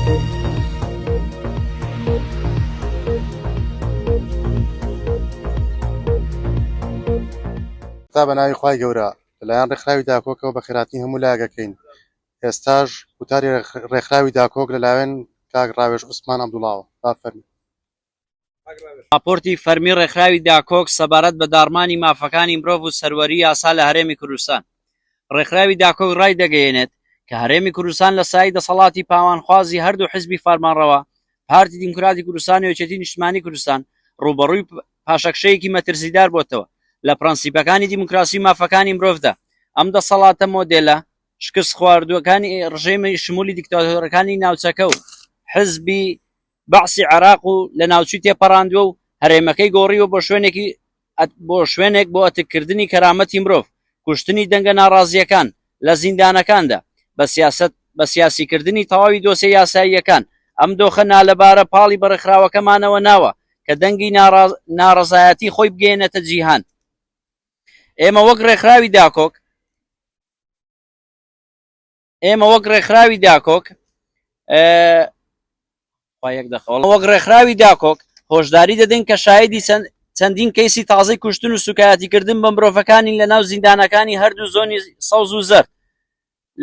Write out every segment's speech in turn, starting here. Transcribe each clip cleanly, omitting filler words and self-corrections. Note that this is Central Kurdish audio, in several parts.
تا بە ناوی خوای گەورە لەلایەن ڕێکخراوی داکۆکەوە بەخێرهاتنی هەموو لایەک ئەکەین ئێستاش وتاری ڕێکخراوی داکۆک لەلایەن کاک ڕاوێژ عوسمان عەبدوڵاوە با فەرموو. ڕاپۆرتی فەرمی ڕێکخراوی داکۆک سەبارەت بە داڕمانی مافەکانی مرۆڤ و سەروەری یاسا لە هەرێمی کوردستان ڕێکخراوی داکۆک ڕایدەگەیەنێت کە هەرێمی کوردستان لە سایەی دەسەڵاتی پاوانخوازی هەردوو حزبی فەرمانڕەوا پارتی دیموکراتی کوردستان و یەکێتی نیشتمانی کوردستان ڕووبەڕووی پاشەکشەیەکی مەترسیدار بۆتەوە لە پرەنسیپەکانی دیموکراسی و مافەکانی مرۆڤدا. ئەم دەسەڵاتە مۆدێلە شکستخواردووەکانی ڕژێمی شمولی دیکتاتۆرەکانی ناوچەکە و حزبی بەعسی عێراق و لە ناوچوی تێپەڕاندووە و هەرێمەکەی گۆڕیوە بۆ شوێنێکی بۆ شوێنێک بۆ ئەتککردنی کەرامەتی مرۆڤ، کوشتنی دەنگە ناڕازییەکان لە زیندانەکاندا، بە سیاسەت بە سیاسیکردنی تەواوی دۆسیە یاساییەکان، ئەم دۆخە نالەبارە پاڵی بە ڕێکخراوەکەمانەوە ناوە کە دەنگی ناڕەزایەتی خۆی بگەیەنێتە جیهان. ئێمە وەک ڕێکخراوی داکۆک، ئێمە وەک ڕێکخراوی داکۆک وەک ڕێکخراوی داکۆک هۆشداری دەدەین کە شایدی چەندین کەیسی تازەی کوشتن و سوکایەتیکردن بە مرۆڤەکانین لە ناو زیندانەکانی هەردوو زۆنی سەوز و زەرد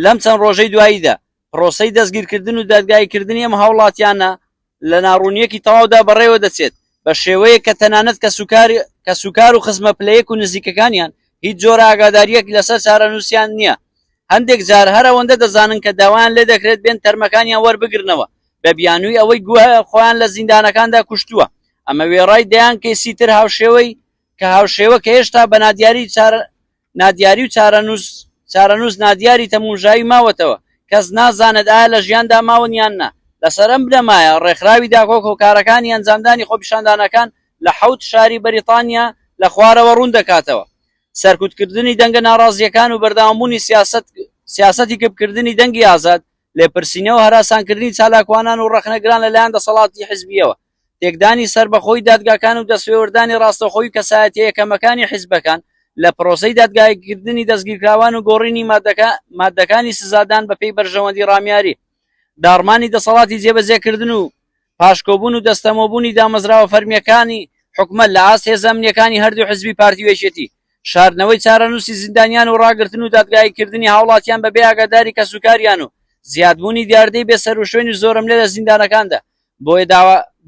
لەم چەند ڕۆژەی دواییدا پرۆسەی دەستگیرکردن و دادگاییکردنی ئەم هاوڵاتیانە لە ناڕوونییەکی تەواودا بەڕێوە دەچێت، بە شێوەیەک کە تەنانەت کەسوکار و خزمە پلەیەک و نزیکەکانیان هیچ جۆرە ئاگادارییەک لەسەر چارەنووسیان نییە. هەندێک جار هەر ئەوەندە دەزانن کە داوایان لێ دەکرێت بێن تەرمەکانیان وەربگرنەوە بە بیانووی ئەوەی گوایە خۆیان لە زیندانەکاندا کوشتووە. ئەمە وێڕای دەیان کەیسی تر هاوشێوەی کە هاوشێوە کە هێشتا بە نادیاری نادیاری و چارەنووس چارەنووس نادیاری تەمومژاوی ماوەتەوە، کەس نازانێت ئایا لە ژیاندا ماون یان نا. لەسەر ئەم بنەمایە، ڕێکخراوی داکۆک هۆکارەکانی ئەنجامدانی خۆپیشاندانەکان لە حەوت شاری بەریتانیا لە خوارەوە ڕوون دەکاتەوە. سەرکوتکردنی دەنگە ناڕازییەکان و بەردەوامبوونی سیاسەت سیاسەتی کپکردنی دەنگی ئازاد، لێپرسینەوە و هەراسانکردنی چالاکوانان و ڕەخنەگران لەلایەن دەسەڵاتی حزبییەوە. تێکدانی سەربەخۆیی دادگاکان و دەستوێوەردانی ڕاستەوخۆی کەسایەتیە یەکەمەکانی حیزبەکان لە پرۆسەی دادگاییکردنی دەستگیرکراوان و گۆڕینی ماددەکانی سزادان بەپێی بەرژەوەندی ڕامیاری، داڕمانی دەسەڵاتی جێبەجێکردن و پاشکۆبوون و دەستەمۆبوونی دامەزراوە فەرمییەکانی حکومەت لە ئاست هێزە ئەمنییەکانی هەردوو حیزبی پارتی و یەکێتی، شاردنەوەی چارەنووسی زیندانیان و ڕاگرتن و دادگاییکردنی هاوڵاتیان بەبێ ئاگاداری کەسوکاریان و زیادبوونی دیاردەی بێسەروشوێنی زۆرەملێ لە زیندانەکاندا. بۆیە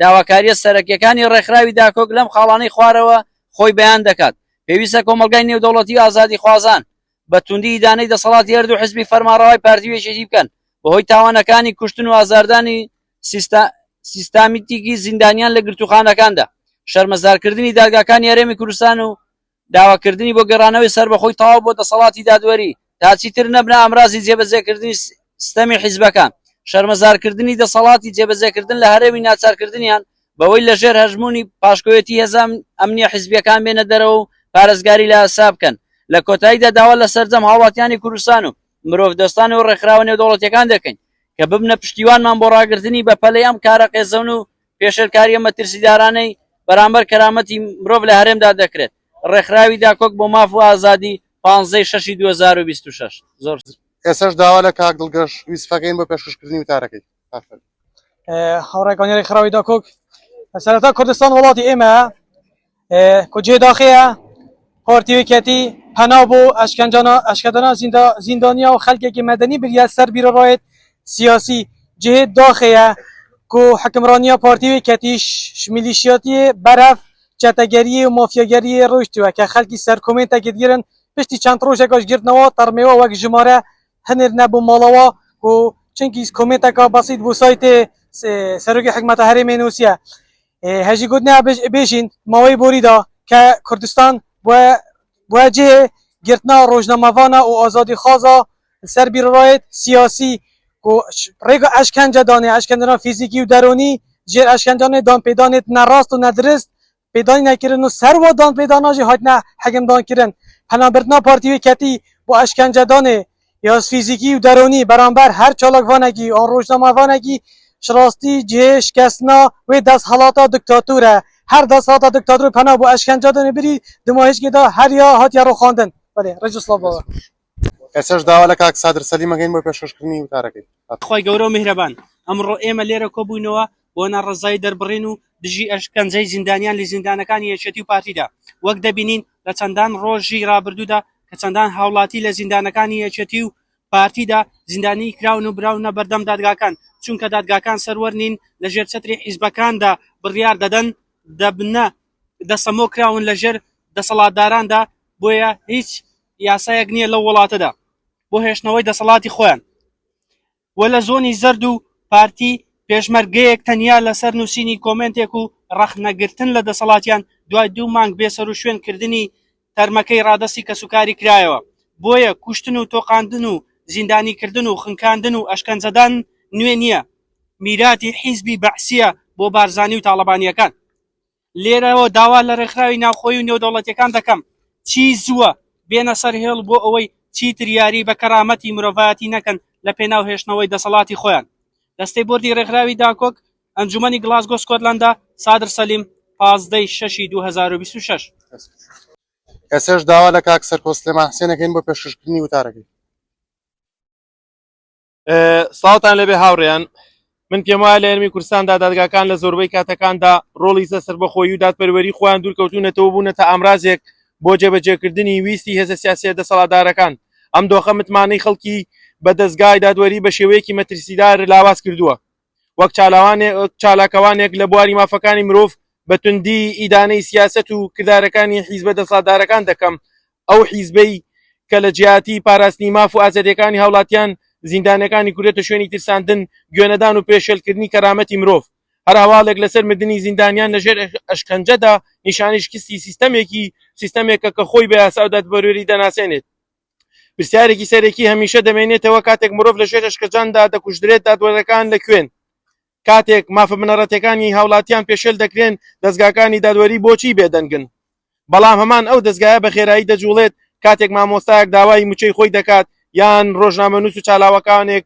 داواکارییە سەرەکییەکانی ڕێکخراوی داکۆک لەم خاڵانەی خوارەوە خۆی بەیان دەکات، پێویستە کۆمەڵگای نێودەوڵەتی و ئازادیخوازان بە توندی ئیدانەی دەسەڵاتی هەردوو حزبی فەرمانڕەوای پارتی و یەکێتی بکەن بەهۆی تاوانەکانی کوشتن و ئازاردانی سیستامیتیکی زیندانیان لە گرتووخانەکاندا، شەرمەزارکردنی دادگاکانی هەرێمی کوردستان و داواکردنی بۆ گەڕانەوەی سەربەخۆی تەواو بۆ دەسەڵاتی دادوەری تا چیتر نەبنە ئامرازی جێبەجێکردنی ستەمی حیزبەکان، شەرمەزارکردنی دەسەڵاتی جێبەجێکردن لە هەرێمی ناچارکردنیان بەوەی لەژێر هەژموونی پاشکۆیەتی هێزە ئەمنیە حیزبیەکان بێنە دەرەوە و پارێزگاری لە یاسا بکەن. لە کۆتاییدا داوا لە سەرجەم هاوڵاتیانی کوردستان و مرۆڤدۆستان و ڕێکخراوە نێودەوڵەتیەکان دەکەین کە ببنە پشتیوانمان بۆ ڕاگرتنی بەپەلەی ئەم کارە قێزەون و پێشێلکارییە مەترسیدارانەی بەرامبەر کەرامەتی مرۆڤ لە هەرێمدا دەکرێت. ڕێکخراوی داکۆک بۆ ماف و ئازادی، 15 ی شەشی 2026. زۆر. ئێستاش داوا لە کاک دڵگەش یوسف ئەکەین بۆ پێشکەشکردنی وتارەکەی. ئافەرین. هاوڕێکانی ڕێکخراوی داکۆک، سەرەتا کوردستان وڵاتی ئێمەیە، کو جێ داخەیە پارتی و یەکێتی پەنا بۆ ئەشکەنجانە ئەشکەدانە زیندانیا و خەلکێکی مەدەنی بریە سەر بیرڕایەت سیاسی جێ داخەیە کو حکمرانیا پارتی و یەکێتیش میلیشیاتی بەرەف چەتەگەریی و مافیاگەریی ڕۆیشتووە کە خەلکی سەر کۆمێنتەکی دگرن پشتی چەند ڕۆژێکاش گرتنەوە تەرمێوە وەک ژمارە هەنێر نەبوو ماڵەوە و چونکی کۆمێنتەکە بەسیت بۆ سایتێ سەرۆکی حکومەتە هەرێمێ نووسیە هەژی گوتنە بێژین ماوەی بۆریدا کە کوردستان بووە جێ گرتنا ڕۆژنامەڤانە و ئازادیخوازا سەر بیرڕایەت سیاسی و ڕێگا ئەشکەنجە دانێ ئەشکەنجەدان فیزیکی و دەرونی ژێر ئەشکەنجانێ دانپێدانێت نەڕاست و نەدرست پێدانی نەکردن و سەروا دانپێدانا ژی هاتنە حەگمدان کردن پەنابردنا پارتی و یەکەتی بۆ ئەشکەنجەدانێ یا فیزیکی و دەرونی بەرامبەر هەر چالاکڤانێکی ئان ڕۆژنامەڤانێکی شراستی جێ شکستنا وێ دەستهەڵاتا دکتاتورە هەر دەستهەڵاتا دکتاتور پەنا بۆ ئەشکەنجەدانێ بری دماهیچکێدا هەریا هاتیە ڕوخاندن بەلێ ڕێز و سڵاو بۆ ئێستاش داوا لە کاک سادر سەلیم ئەکەین بۆ پێشکەشکردنی وتارەکەی. خوای گەورە و میهرەبان. ئەمڕۆ ئێمە لێرە کۆبووینەوە بۆ ناڕەزایی دەربڕین و دژی ئەشکەنجەی زیندانیان لە زیندانەکانی یەکێتی و پارتیدا. وەک دەبینین لە چەندان ڕۆژی ڕابردوودا کە چەندان هاوڵاتی لە زیندانەکانی یەکێتی و پارتیدا زیندانی کراون و براونە بەردەم دادگاکان، چونکە دادگاکان سەروەر نین لەژێر چەتری حیزبەکاندا بڕیار دەدەن، دەبنە دەسەمۆ کراون لەژێر دەسەڵاتداراندا، بۆیە هیچ یاسایەک نییە لەو وڵاتەدا بۆ هێشتنەوەی دەسەڵاتی خۆیان. و لە زۆنی زەرد و پارتی پێشمەرگەیەک تەنیا لەسەر نووسینی کۆمێنتێک و ڕەخنەگرتن لە دەسەڵاتیان دوای دوو مانگ بێسەروشوێن کردنی تەرمەکەی ڕادەستی کەسوکاری کرایەوە. بۆیە کوشتن و تۆقاندن و زیندانیکردن و خنکاندن و ئەشکەنجەدان نوێ نییە، میراتی حیزبی بەعسییە بۆ بارزانی و تاڵەبانییەکان. لێرەوە داوا لە ڕێکخراوی ناوخۆیی و نێودەوڵەتیەکان دەکەم چی زووە بێنە سەر هێڵ بۆ ئەوەی چیتر یاری بە کەرامەتی مرۆڤایەتی نەکەن لە پێناو هێشتنەوەی دەسەڵاتی خۆیان. دەستەی بۆردی ڕێکخراوی داکۆک، ئەنجومەنی گڵاسگۆ سکۆتلەندا، سادر سەلیم، 15 ی شەشی 2026. ئێستاش داوا لە کاک سەرکۆ سلێمان حسێن ئەکەین بۆ پێشکەشکردنی وتارەکەی. سڵاوتان لێبێ هاوڕێیان من پێم وایە لە هەرێمی کوردستاندا دادگاکان لە زۆربەی کاتەکاندا ڕۆڵی سە سەربەخۆیی و دادپەروەری خۆیان دوورکەوتوونەتەوە بوونەتە ئامرازێک بۆ جێبەجێکردنی ویستی هێزە سیاسیە دەسەڵاتدارەکان ئەم دۆخە متمانەی خەڵکی بە دەزگای دادوەری بە شێوەیەکی مەترسیدار لاواز کردووە وەک چالاکەوانێک لە بواری مافەکانی مرۆڤ بە توندی ئیدانەی سیاسەت و کردارەکانی حیزبە دەسەڵاتدارەکان دەکەم، ئەو حیزبەی کە لە جیاتی پاراستنی ماف و ئازادیەکانی هاوڵاتیان زیندانەکانی کردێتە شوێنی ترساندن، گوێنەدان و پێشێلکردنی کەرامەتی مرۆڤ. هەر هەواڵێک لەسەر مردنی زیندانیان لەژێر ئەشکەنجەدا نیشانەی شکستی سیستەمێکی سیستەمێکە کە خۆی بە یاسا و دادپەروەری دەناسێنێت. پرسیارێکی سەرەکی هەمیشە دەمێنێتەوە کاتێک مرۆڤ لە ژێر ئەشکەنجاندا دەکوژدرێت دادوەرەکان لە کوێن؟ کاتێک مافە بنەڕەتیەکانی هاوڵاتیان پێشێل دەکرێن دەزگاکانی دادوەری بۆچی بێدەنگن؟ بەڵام هەمان ئەو دەزگایە بە خێرایی دەجوڵێت کاتێک مامۆستایەک داوای موچەی خۆی دەکات یان ڕۆژنامەنووس و چالاوەکانێک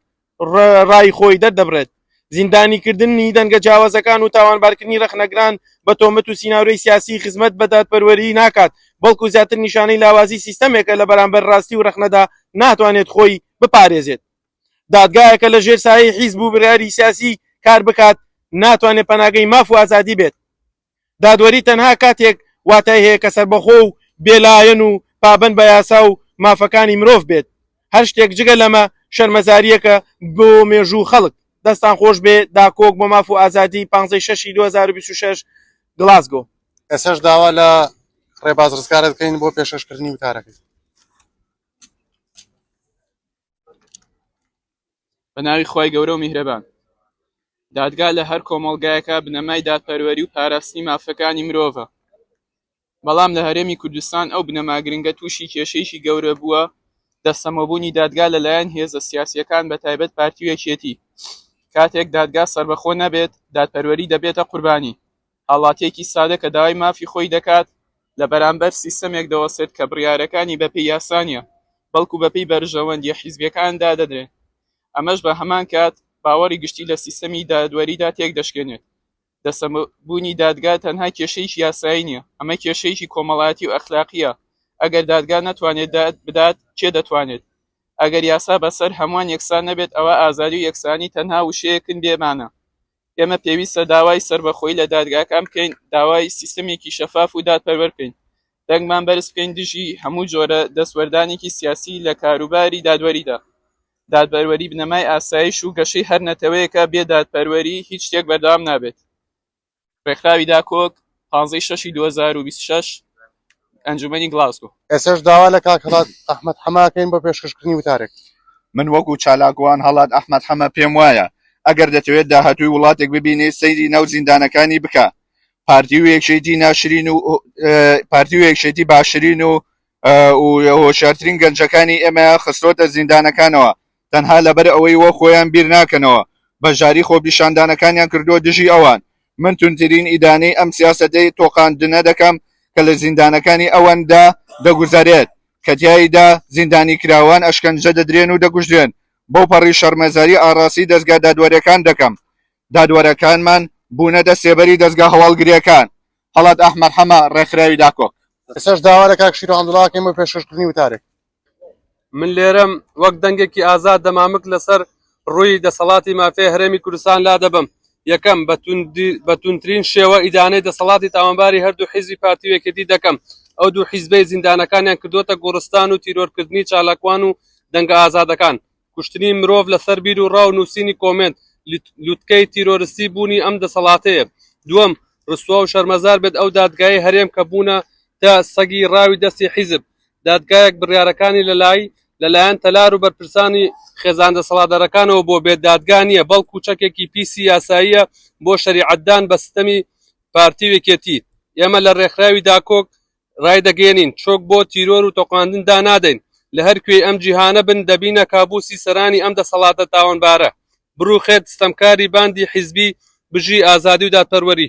ڕای خۆی دەردەبڕێت. زیندانیکردنی دەنگە جیاوازەکان و تاوانبارکردنی ڕەخنەگران بە تۆمەت و سیناریۆی سیاسی خزمەت بە دادپەروەری ناکات، بەڵکو زیاتر نیشانەی لاوازی سیستەمێکە لە بەرامبەر ڕاستی و ڕەخنەدا ناتوانێت خۆی بپارێزێت. دادگایەکە لە ژێر سایەی حیزب و بڕیاری سیاسی کار بکات ناتوانێت پەناگەی ماف و ئازادی بێت. دادوەری تەنها کاتێک واتای هەیە کە سەربەخۆ و بێلایەن و پابەند بە یاسا و مافەکانی مرۆڤ بێت. هەر شتێک جگە لەمە شەرمەزارییەکە بۆ مێژوو و خەڵک. دەستان خۆش بێ داکۆک بۆ ماف و ئازادی پانزەی شەشی 2026 گڵاسگۆ. ئێستاش داوا لە ڕێباز ڕزگار دەکەین بۆ پێشکەشکردنی وتارەکەی. بە ناوی خوای گەورە و میهرەبان. دادگا لە هەر کۆمەڵگایەکا بنەمای دادپەروەری و پاراستنی مافەکانی مرۆڤە. بەڵام لە هەرێمی کوردستان ئەو بنەما گرنگە تووشی کێشەیەکی گەورە بووە، دەستەمۆبوونی دادگا لەلایەن هێزە سیاسییەکان بەتایبەت پارتی و یەکێتی. کاتێک دادگا سەربەخۆ نەبێت، دادپەروەری دەبێتە قوربانی. هاوڵاتییەکی سادە کە داوای مافی خۆی دەکات، لە بەرامبەر سیستەمێک دەوەستێت کە بڕیارەکانی بەپێی یاسا نییە، بەڵکو بەپێی بەرژەوەندییە حیزبییەکان دادەنرێن. ئەمەش بە هەمان کات باوەڕی گشتی لە سیستەمی دادوەریدا تێکدەشکێنێت. دەستەبوونی دادگا تەنها کێشەیەکی یاسایی نییە، ئەمە کێشەیەکی کۆمەڵایەتی و ئەخلاقییە. ئەگەر دادگا نەتوانێت داد بدات، کێ دەتوانێت؟ ئەگەر یاسا بەسەر هەمووان یەکسان نەبێت، ئەوا ئازادی و یەکسانی تەنها وشەیەکن بێ مانا. ئێمە پێویستە داوای سەربەخۆیی لە دادگاکان بکەین، داوای سیستەمێکی شەفاف و دادپەروەر بکەین، دەنگمان بەرز بکەین دژی هەموو جۆرە دەستوەردانێکی سیاسی لە کاروباری دادوەریدا. دادپەروەری بنەمای ئاسایش و گەشەی هەر نەتەوەیەکە، بێ دادپەروەری هیچ شتێک بەردەوام نابێت. ڕێکخراوی داکۆک، پانزەی شەشی 2026، ئەنجومەنی گلاسگۆ. ئێستاش داوا لە کاک هەڵات ئەحمەد حەمە ئەکەین بۆ پێشکەشکردنی وتارێک. من وەکو چالاکوان هەڵات ئەحمەد حەمە پێم وایە ئەگەر دەتەوێت داهاتووی وڵاتێک ببینیت سەیری ناو زیندانەکانی بکە پارتی و یەکێتی ناشرین و پارتی و یەکێتی باشترین و هۆشیارترین گەنجەکانی ئێمە خستۆتە زیندانەکانەوە تەنها لەبەر ئەوەی وە خۆیان بیر ناکەنەوە بەشداری خۆپیشاندانەکانیان کردووە دژی ئەوان من توندترین ئیدانەی ئەم سیاسەتەی تۆقاندنە دەکەم کە لە زیندانەکانی ئەوەندا دەگوزەرێت کە تیایدا زیندانیکراوان ئەشکەنجە دەدرێن و دەکوژرێن بەو پەڕی شەرمەزاری ئاڕاستەی دەزگا دادوەریەکان دەکەم دادوەرەکانمان بوونەتە سێبەری دەزگا هەواڵگریەکان هەڵات ئەحمەد حەمە ڕێکخراوی داکۆک. ئێستاش داوا لە کاک شیرۆ عەبدوڵا ئەکەین بۆ پێشکەشکردنی وتارێک. من لێرەم وەک دەنگێکی ئازاد دەمامک لەسەر ڕووی دەسەڵاتی مافیای هەرێمی کوردستان لادەبەم. یەکەم، بە توندترین شێوە ئیدانەی دەسەڵاتی تاوانباری هەردوو حیزبی پارتی و یەکێتی دەکەم. ئەو دوو حیزبەی زیندانەکانیان کردووەتە گۆڕستان و تیرۆرکردنی چالاکوان و دەنگە ئازادەکان. کوشتنی مرۆڤ لەسەر بیر و ڕا و نووسینی کۆمێنت، لوتکەی تیرۆرستی بوونی ئەم دەسەڵاتەیە. دووەم، ڕسوا و شەرمەزار بێت ئەو دادگایەی هەرێم کە بوونەتە سەگی ڕاوی دەستی حیزب. دادگایەک بڕیارەکانی لەلای لەلایەن تەلار و بەرپرسانی خێزان دەسەڵاتدارەکانەوە بۆ بێت دادگا نییە بەڵکو چەکێکی پیسی یاساییە بۆ شەریعەتدان بە ستەمی پارتی و یەکێتی. ئێمە لە ڕێکخراوی داکۆک ڕایدەگەیەنین چۆک بۆ تیرۆر و تۆقاندن دانادەین، لە هەر کوێی ئەم جیهانە بن دەبینە کابوسی سەرانی ئەم دەسەڵاتە تاوانبارە. بڕوخێت ستەمکاری باندی حیزبی، بژی ئازادی و دادپەروەری.